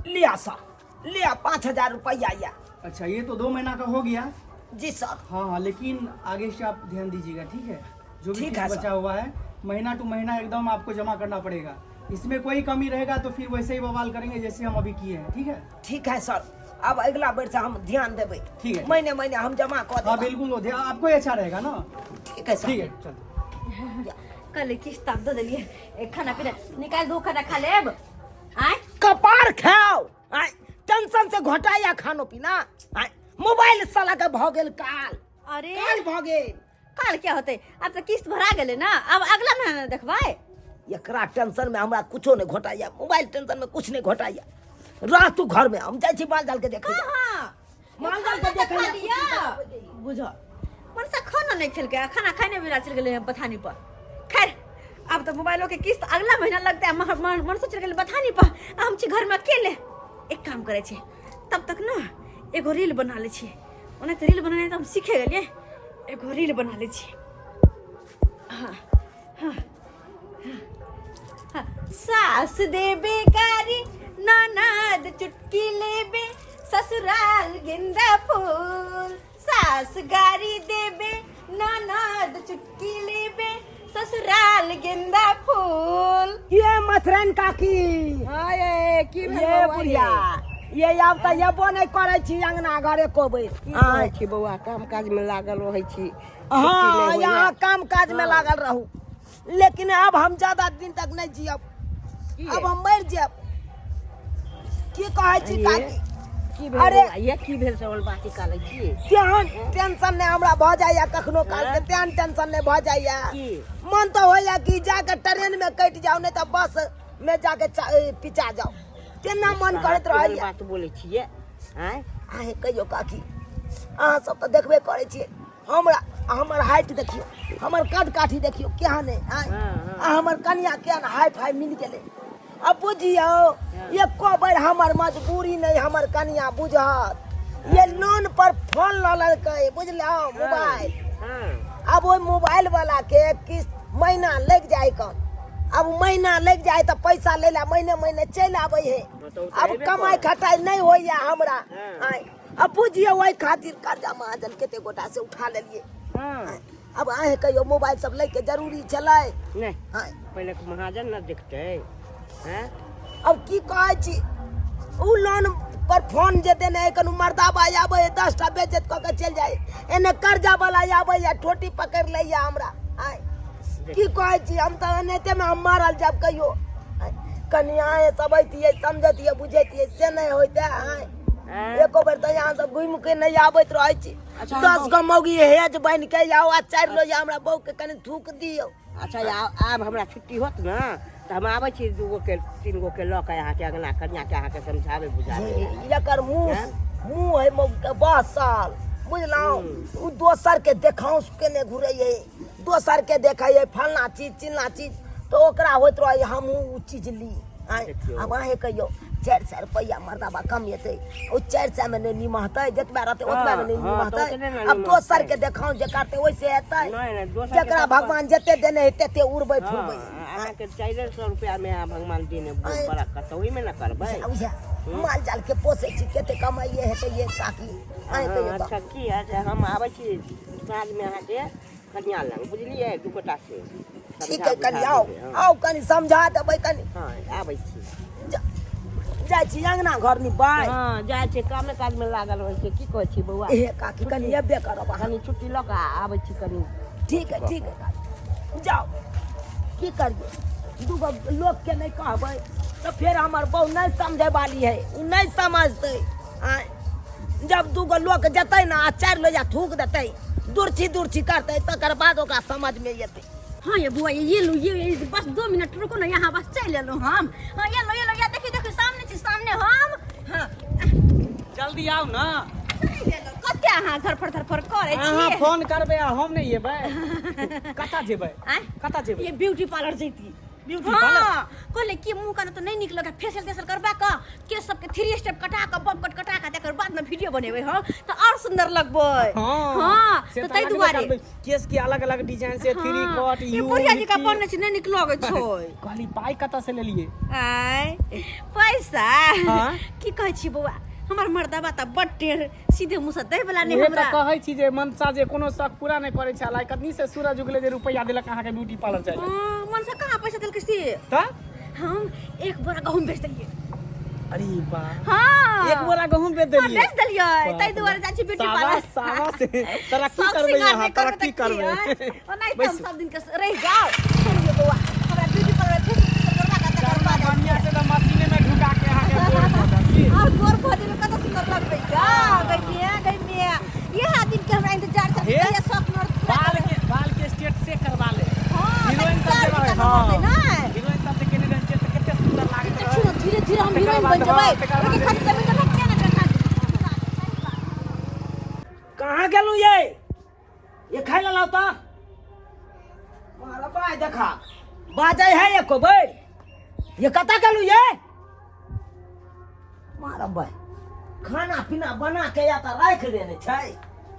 लिया सर, लिया 5000 रुपया या। अच्छा ये तो 2 महीना का हो गया। जी सर। हाँ हाँ, लेकिन आगे से आप ध्यान दीजिएगा, ठीक है? जो भी ठीक है किस्त सर। बचा हुआ है महीना टू महीना एकदम आपको जमा करना पड़ेगा। इसमें कोई कमी रहेगा तो फिर वैसे ही बवाल करेंगे जैसे हम अभी किए हैं, ठीक है? ठीक है सर, अब अगला बेर से हम ध्यान देबै। ठीक है। महीने महीने हम जमा कऽ हाँ देबै। बिल्कुल, वो ध्यान आपको ही अच्छा रहेगा ना। ठीक है सर। ठीक है चल। कल किस्त आप दऽ देलियै, एक खाना पीना निकाल दो, खाना खा लेब। आँय कपार खाओ, आँय टेंशन से घोटाया खानो पीना। आँय मोबाइल साला के भऽ गेल काल। अरे काल भऽ गेल। काल क्या होतै, आब तऽ किस्त भरा गेलै ना, आब अगला महीना देखबै। एकरा टेंशन में हमरा कुछो नहीं घोटाया, मोबाइल टेंशन में कुछ नहीं घोटाया। रह तू घर में, हम जाइ छी माल जाल के देखै। कहाँ? माल जाल के खाना देखै। खा लिअ। बुझ मनसा खाना नहि खेलकै, खाना खाइ नहि बेरा चलि गेलै बथानी पर। खैर आब तऽ मोबाइलो के किस्त अगला महीना लगतै आ मन सोच गेल बथानी पर आ हम छी घरमे अकेले। एक काम करै छी, तब तक ने एगो रील बना लै छी। ओना तऽ रील बनेनाइ तऽ हम सीखे गेलियै, एगो रील बना लै छी। हाँ हाँ हाँ। सास देबे गारी, ननद चुटकी लेबे, ससुराल गेंदा फूल। सास गारी देबे, ननद चुटकी लेबे, ससुराल गेंदा फूल। ये मथरन काकी। हाँ ये की भेल ये बौआ बुढ़िया ये? ये आब तऽ एबो नहि करै छी अंगना घर एको बेर। की कहै छी बौआ, काम काज में लागल रहै छी। हाँ, छुट्टी नहि होइए। यहाँ काम काज में लागल रहू, लेकिन अब हम ज्यादा दिन तक नहीं जियब। की? अब हम मर जायब। की कहै छी ये? काकी? की भेल? अरे। बौआ, ये की भेल से बात निकालै छी? तेहन टेंशन नहि हमरा भऽ जाइए कखनो काल के, तेहन टेंशन नहि भऽ जाइए। की? मन तऽ होइए कि जाके ट्रेन में कटि जाउ, नहि तऽ बस में जाके पिचा जाउ, तेना मन करैत केहन रहैए। बात बोलै छियै आँय? अहें कहियौ काकी, अहाँ सब तऽ देखबे करै छियै हमरा, हमर हाइट देखियौ, हमर कद काठी देखियौ केहन अइ, आँय? हाँ, हाँ। आ हमर कनिया केहन हाई फाई मिल गेलै। अब बुझियौ, एको बेर हमर मजबूरी नहि हमर कनिया बुझत। ये लोन पर फोन लऽ लेलकै, बुझलहुँ, मोबाइल। हाँ। अब ओहि मोबाइल वाला के किस्त महीना लागि जाइ कन, अब महीना लागि जाइ तऽ पैसा लै लए महीने महीने चलि आबै है। हाँ, तऽ ओ तऽ अब अयबे कमाइ करत। खटाइ नहि होइए हमरा। हाँ। आँय, अब बुझियौ, ओहि खातिर कर्जा महाजन कते गोटा से उठा लेलियै। हाँ। अब अहें कहियौ, मोबाइल सब लैके जरूरी छलै? नहि। आँय। पहिले महाजन ने देखतै हैं। अब की कहै छी, उ लोन पर फोन जे देने है, कनु मर्दाबा आबै है, 10टा बेइज्जत कऽ के चलि जाइ, एने कर्जा वाला आबै है, ठोटी पकड़ि लैया हमरा। आँय, की कहै छी, हम तऽ एनाहिते मे हम मारल जायब कहियो। आँय, कनि अहें सब अइतियै, समझतियै, बुझैतियै, से नहि होइते। आँय, एको बेर तऽ यहाँ सब घुमि के नहि आबैत रहै छी। अच्छा, 10 गो मौगी हेज बनि के आउ आ 4 लोहिया हमरा बहू के कनि थूक दियौ। अच्छा, आब हमरा छुट्टी होत ने तऽ हम आबै छी 2 गो के 3 गो के लऽ के अहाँके अङ्गना, कनियाके अहाँके समझाबै बुझाबै। एकर मुँह हैं? मुँह है मौगी के बसल, बुझलहुँ, ओ दोसर के देखाउस केने घुरै है, दोसर के देखै है फलना चीज चिलना चीज, तऽ ओकरा होइत रहै हमहूँ ओ चीज ली। आँय, देखियौ। आब अहें कहियौ, 400 रुपैआ मर्दाबा कमेतै, ओ 400 मे नहि निमहतै? जतबा रहतै ओतबा मे नहि हाँ, हाँ, निमहतै? तऽ ओतबे ने आब निमहतै। दोसर के देखाउ जे करतै ओहिसे हेतै? नहि नहि, दोसर के जकरा तऽ भगवान जते देने है तते उड़बै हाँ, फुरबै। अहाँके 400 रुपैआमे अहाँ भगवान देने आँय। बरकत तऽ ओहिमे ने करबै। बुझा माल जाल के पोसै छी, कते कमाइए हेतै ये काकी? अहें हाँ, कहियौ तऽ। अच्छा, की है से हम आबै छी साँझमे अहाँके कनिया लग, बुझलियै? 2 गोटा से ठीक समझा है, कनि बुझा आउ। देबै, हाँ। आउ, कनि समझा देबै कनि। हाँ, आबै छी। जाइ छी अंगना घर निपबै। हाँ, जाइ छी, कामे काजमे लागल रहै छै। की कहै छी बौआ? हे काकी, कनि एबे करब अहाँ। कनि छुट्टी लऽ कऽ आबै छी कनि। ठीक है, ठीक है काकी, जाउ। की करियै, दूगो लोकके नहि कहबै तऽ फेर हमर बहू नहि समझै वाली है, ओ नहि समझतै। आँय, जब दूगो लोक जेतै ने आ 4 लोहिया थूक देतै, दुर्छी दुर्छी करतै, तकर बाद ओकरा समझमे एतै। हाँ ये बुआ, ये लो, ये बस 2 मिनट रुको ना, यहाँ बस चल एलो हम। हाँ, ये लो, ये लो, ये देखिए देखिए, सामने छी, सामने हम। हाँ। जल्दी आउ ना। चलि गेलो। कते अहाँ धरफड़ धरफड़ करै अहाँ छियै? फोन करबै आ हम नहि एबै? कतऽ जेबै? आँय? कतऽ जेबै? ये ब्यूटी पार्लर जैती। Beauty parlour? हाँ, कहले कि मुँह कान तऽ नहि नीक लगे, फेसियल तेसियल करबा कऽ, केश सबके 3 स्टेप कटा कऽ, बब कट कटा कऽ, तकर बाद ने वीडियो बनेबै हम तऽ आओर सुन्दर लगबै। हाँ, से तऽ तऽ ताहि लगबे दुआरे करबै। केश के अलग अलग डिजाइन से 3 हाँ, कट ये you बुढ़िया जी का टी। पढ़ने छी, नहि नीक लगै छै। कहली, पाइ कतऽ से लेलियै? आय, पैसा? हाँ? की कहै छी बौआ, हमर मर्दबा तऽ बड टेढ़, सीधे मुँह से दै वला नहि। उहे हमरा तऽ कहै छी जे मनसा जे कोनो शौक पूरा नहि करै छै, लाइक कतनी से सूरज उगले जे रुपैआ देलक अहाँके ब्यूटी पार्लर जाय लए। हाँ, मनसा कहाँ पैसा देलकै से? तऽ हम 1 बोरा गहूम बेच देलियै। अरे वाह! हाँ, 1 बोरा गहूम बेच हाँ, देलियै? बेच देलियै, ताहि दुआरे जाइ छी ब्यूटी पार्लर। शाबाश, शाबाश! तरक्की शौक करबै श्रृंगार अहाँ, नहि करबै तरक्की तऽ की, करबै। आँय? ओनाहिते हम बैसू। सब दिन के रहि जाउ। सुनियौ बौआ, हमरा ब्यूटी पार्लर फेसियल करबा कऽ तकर बाद बढ़िया से तऽ मशीने में ढुका के अहाँके गोर कऽ देब की? और गोर भऽ जेबै, कतऽ सुन्दर लगबै गा गै मिया, गै मिया। इएह दिन के हमरा इंतजार छल। हे? कहिया शौक नर पूरा बाल करबै। के, बाल के स्टेट से करवा ले। हाँ, हीरोइन तऽ सब जे चार रहै, बीघा हाँ। होतै नै? हीरोइन सब जे केने रहै छै तऽ कते सुन्दर लागैत देखियौ रहै। ने, धीरे धीरे हम तकर हीरोइन बाद, बनि जेबै। हाँ, तकर ओहिके बाद खातिर जमीन जगह किया ने देखा। कहाँ गेलहुँ ये? ये खाइ लए लाउ तऽ मारा बाय देखा। बाजै है एको बेर ये कतऽ गेलू ये मारब खाना पीना बना के या तऽ राखि देने छै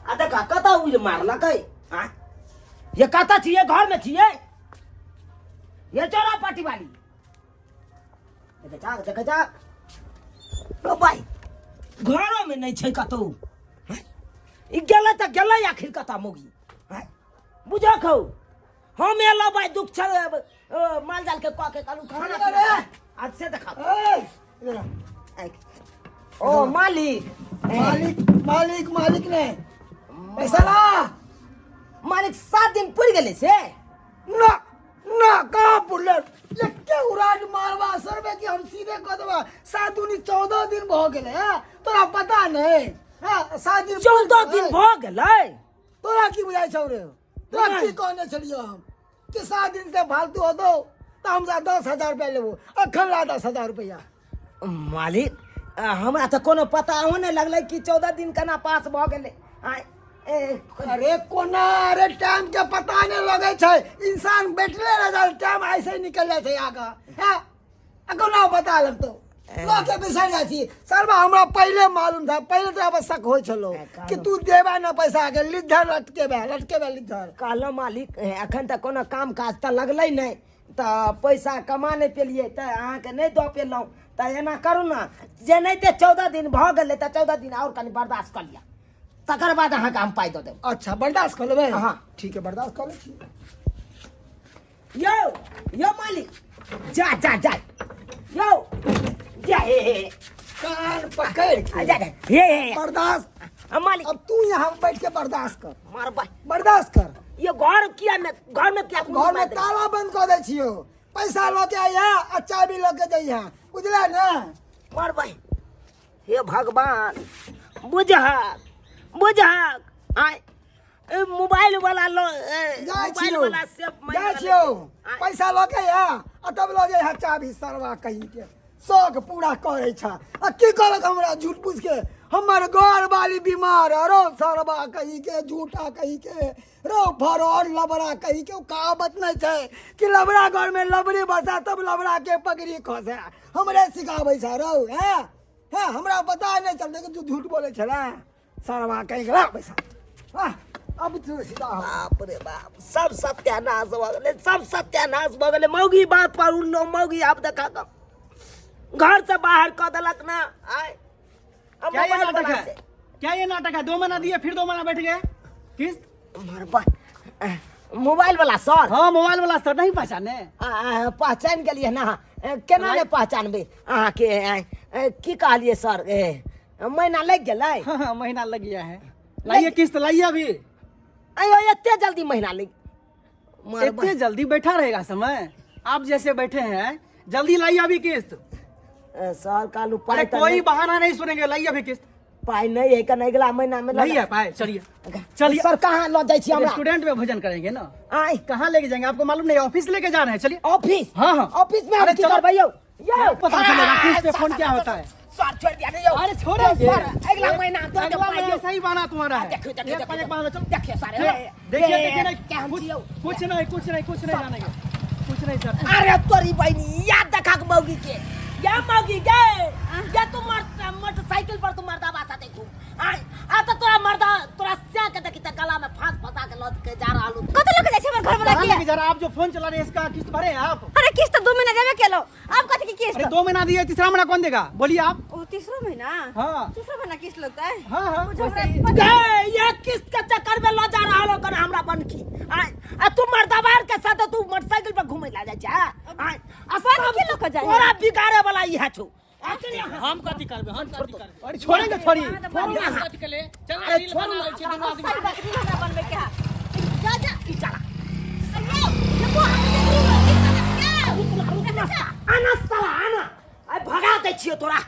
आ देखा कतऽ उड़ि मारलकै आँय ये कतऽ छियै घरमे छियै ये चोरा पाटी वाली देखे जा देखे जा ओ भाई घरोमे नहि छै कतौ आँय? ई गेलै तऽ गेलै आखिर कतऽ मौगी आँय? बुझक हौ हम एलहुँ भाई दुख छल माल जाल के कऽ के कहलहुँ खाना अरे! पीना आज से देखा ए, इधर आ। ओ मालिक मालिक मालिक मालिक ने पैसा ला मालिक 7 दिन पुरि गेलै से ना ना कहाँ पुरले एके उराट मारबा सरबे कि हम सीधे कह देबा 7 दूनी 14 दिन भऽ गेलै हैं तोरा पता नहीं हैं 7 दिन 14 दिन भऽ गेलै तोरा की बुझाइ छौ रे तोरा की कहने छलियौ हम कि 7 दिन से फालतू होतो तऽ हमरा 10,000 रुपया लेबो अखन ला 10,000 रुपया। मालिक हमरा तऽ कोनो पता अहूँ नहि लगलै कि 14 दिन केना पास भऽ गेलै आँय, ए, अरे कोना अरे टाइम के पता नहीं लगे छै इंसान बैठले रह जाए टाइम ऐसे ही निकल जाए छै आगा हैं आ कोना पता लगतो लऽ के बिसरि जाइ छी सरबा हमरा पहिले मालूम था पहिले तोरा पर शक होइ छलो कि तू देबा ना पैसा के लिद्धर लटकेबे लटकेबे लिद्धर। कहलहुँ मालिक, एखन तऽ कोनो काम काज तऽ लगलै नहि तऽ पैसा कमा नहि पेलियै तऽ अहाँके नहि दऽ पेलहुँ तऽ एना करू ने जेनाहिते 14 दिन भऽ गेलै तऽ 14 दिन आओर कनि बर्दाश्त कऽ लिअ तकर बाद अहाँके हम पाइ दऽ देब। अच्छा बर्दाश्त कऽ लेबै? हाँ। ठीक है बर्दाश्त कऽ लै छी। यौ यौ मालिक जा जा जा यौ जा हे हे कान पकड़ के जा जा हे हे बर्दाश्त मालिक। अब तू यहाँ बैठ के बर्दाश्त कर। मारबा। बर्दाश्त कर। ये घर किया में घर में क्या घर में ताला बंद कऽ दै छियौ पैसा लऽ के अइहा आ चाबी लऽ के जइहा बुझले ने। मरबै हे भगवान बुझहक बुझहक आय ए, मोबाइल वाला लो ए, जाइ मोबाइल छियौ वाला सेफ जाइ छियौ पैसा लऽ के अइहा आ तब लऽ जइहा चाबी सरवा कहीं के शौक पूरा करै छ आ की कहलक हमरा झूठ पूछ के हमर घर वाली बीमार रो सरवा कहीं के झूठा कहीं के रो फरौर लबड़ा कहीं के। ओ कहावत नहीं छै कि लबड़ा घर में लबड़ी बसा तब लबड़ा के पगड़ी खसे हमरे सिखाबै छ रौ हैं हैं हमरा पता नहीं चलतै कि तू झूठ बोलै छलै सरवा कहीं के ला पैसा हाँ, अब तू सीधा हो। बाप रे बाप सब सत्यानाश भऽ गेलै सब सत्यानाश भऽ गेलै मौगी बात पर उड़लो मौगी आब देखा कऽ घर से बाहर कऽ देलक ना आय अब क्या ये मोबाइल नाटक वाला है से क्या ये नाटक है? 2 महीना दिए फिर 2 महीना बैठ गए किस्त। मरबा मोबाइल वाला सर। हाँ मोबाइल वाला सर नहीं पहचाने? पहचान गेलियै ना केना नहि पहचानबै अहाँके आ, आ, की कहलियै सर महीना लागि गेलै। हाँ हाँ महीना लग गया है लाइए किस्त लाइए अभी। अयो एते जल्दी महीना लागि मरबा। इतने जल्दी बैठा रहेगा समय आप जैसे बैठे हैं जल्दी लाइए अभी किस्त। सर कालू अरे पाइ तऽ कोई नहि- बहाना नहीं सुनेंगे लाइए अभी किस्त। पाइ नहि है कने अगिला महीना में नहीं है पाए चलिए चलिए। सर कहाँ लऽ जाइ छी हमरा? रेस्टोरेंट में भोजन करेंगे ना। आय। कहाँ लेके जाएंगे आपको मालूम नहीं? ऑफिस लेके जा रहे हैं चलिए। ऑफिस? हाँ। ऑफिस में हम अरे की चलो। करबै यौ यौ? पता चलेगा किस्त पे फोन क्या होता है। सर छोड़ दिया नहीं यौ। अरे छोड़ेंगे। सर अगला महीना दो अगला दे महीना पाइ यौ। सही बहाना तुम्हारा है। देखियो, देखियो, एक देखियो, पाँच, एक पाँच, चलो। देखियो सर चलो, देखिए देखिए नहीं क्या हम कुछ छियौ? कुछ नहीं कुछ नहीं कुछ नहीं जानेंगे कुछ नहीं सर। अरे तोरी बहिनी याद देखा के मौगी के या मौगी गे या तू मोटरसाइकिल पर तू मर्दाबा साथे घूम आय आ त तोरा मर्दा तोरा स्या के देखी त गला में फांस फंसा के लद के जा रहल हूँ। कतऽ लऽ के जाइ छै हमर घर वाला कहाँ के? लेके जा रहा आप जो फोन चला रहे हैं इसका किस्त भरे हैं आप? अरे किस्त 2 महीना देबे केलो अब कथी की किस्त? अरे 2 महीना दिए तीसरा महीना कौन देगा बोलिए आप? ओ तीसरो महीना? हाँ। तीसरो महीना किस्त लगता है? हाँ, कुछ हमरा वैसे ही। पता- गे ये किस्त के चक्कर में ल जा रहल हो कन हमरा बनकी आय आ तू मर्दाबार के साथ तू मोटरसाइकिल पर घूमे ला जाइ छै आय आ बन की लऽ के जाइ है? तोरा बिगाड़े वाला इहे छौ आखिर यहाँ हम कथी करबै हम कथी करबै? अरे छोड़ेंगे छोड़ी। हम कथी के ले चल अरे रील छोड़ू बना लै छी दुनू आदमी। सारी बात रील हमरा बनबै के है जा जा। ई चला। अरे देखो हम रील रुकना रुकना आना साला आना आइ भगा दै छियो तोरा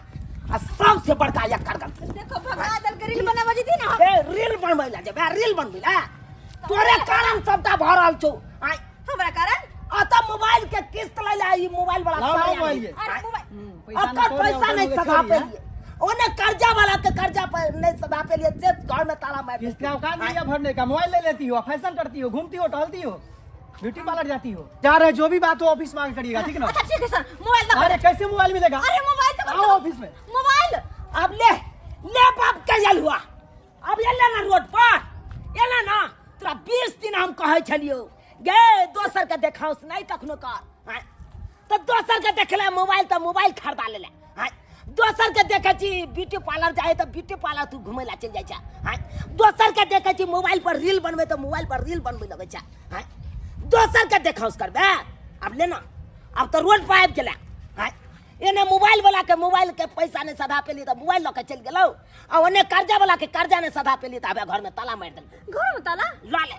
आ सबसे बड़का एकर गलती। देखो भगा दल के रील बनाबै जेती ना हम। ए रील बनबै ला जेबै रील बनबै ला तोरे कारण सबटा भऽ रहल छौ आइ। हमरा कारण? आ तऽ मोबाइल के किस्त लै ला ई मोबाइल वाला लाओ, लाओ सारे मोबाइल आदमी। ये। अरे मोबाइल अकर पैसा नहीं सधा पेलिए ओने कर्जा वाला के कर्जा पर नहीं सधा पेलिए जे घर में ताला मार किस्त का औकात नहीं है भरने का मोबाइल ले लेती हो फैशन करती हो घूमती हो टहलती हो। ब्यूटी पार्लर जाती हो। जा रहे, जो भी बात हो ऑफिस में आके करिएगा, ठीक ना? अच्छा ठीक है सर, मोबाइल दो। अरे कैसे मोबाइल मिलेगा? अरे मोबाइल तो आओ ऑफिस में। मोबाइल अब ले ले बाप कैल हुआ, अब एले ना रोड पर एले ना। तोरा 20 दिन हम कहै छलियौ गे दोसर के देखाउस नहि कखनो कर, आँय? तऽ दोसर के देखले मोबाइल तऽ मोबाइल खरीदा लेले, आँय? दोसर के देखै छी ब्यूटी पार्लर जाइ तऽ ब्यूटी पार्लर तू घुमै ला चलि जाइ छै, आँय? दोसर के देखै छी मोबाइल पर रील बनबै तऽ मोबाइल पर रील बनबै लगै छै, आँय? दोसर के देखाउस करबै। आब ले ना, आब तऽ रोड पर आबि गेलै, आँय? एने मोबाइल वाला के मोबाइल के पैसा नहि सधा पेली तऽ मोबाइल लऽ के चलि गेलौ, आ ओने कर्जा वाला के कर्जा नहि सधा पेली तऽ आबे घर में ताला मारि देलकै। घर में ताला? लऽ ले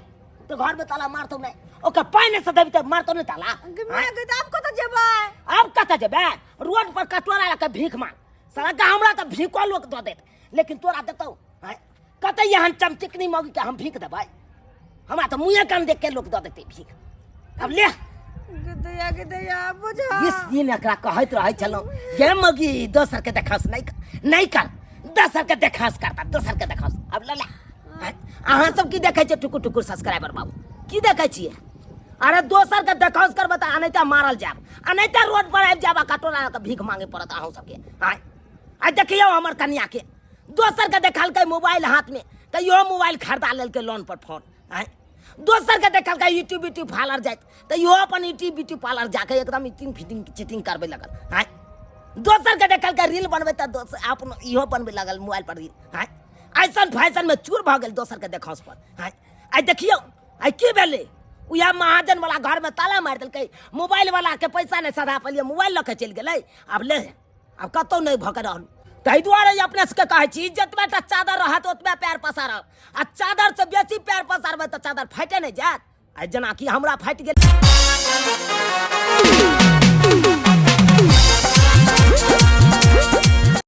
तो घर में ताला मारतौ नहि, ओकर पाइ नहि सधेबी तऽ मारतौ नहि ताला। मैं गई तो आप कतऽ जेबै? आब कतऽ जेबै? रोड पर कटोरा लऽ के भीख मांग। साला के हमरा तऽ भीखो लोक दऽ देत, लेकिन तोरा देतौ? आँय? कतऽ एहन चमचिकनी मौगी के हम भीख देबै? हमरा तऽ मुँहे कान देख के लोक दऽ देतै भीख। अब ले दैया के दैया बुझा। 20 दिन एकरा कहैत रहै छलहुँ गे मौगी दोसर के देखास नहि कर, नहि कर, दोसर के देखास करता, दोसर के देखास। अब ले ले। आँय? अहाँ सब की देखै छियै टुकुर टुकुर सब्सक्राइबर बाबू, की देखै छियै? अरे दोसर के देखास करबै तऽ अनैते मारल जायब, अनैते रोड पर आबि जायब आ कटोरा के भीख मांगे पड़त अहूँ सबके। आँय आइ देखियौ हमर कनिया के दोसर के देखलकै मोबाइल हाथ में तऽ इहो मोबाइल खरीदा लेलकै लोन पर फोन। आँय दोसर के देखलकै यूट्यूब यूट्यूब पार्लर जाइत तऽ इहो अपन यूट्यूब यूट्यूब पार्लर जाके एकदम इटिंग फिटिंग चीटिंग करबै लगल। आँय दोसर के देखलकै रील बनबै तऽ दोसर अपन इहो बनबै लगल मोबाइल पर रील। आँय ऐसन फैशन में चूर भऽ गेल दोसर के देखाउस पर। आँय आइ देखियौ आइ की भेलै, उएह महाजन वाला घर में ताला मारि देलकै, मोबाइल वाला के पैसा नहि सधा पेलियै, मोबाइल लऽ के चलि गेलै। आब ले, आब कतहु नहि भऽ के रहल। ताहि दुआरे अपने सबके कहै छी जतबे टा चादर रहत ओतबे पैर पसारब, आ चादर से बेसी पैर पसारबै तऽ चादर फाटि नहि जायत। आ जेनाकि हमरा फाटि गेल।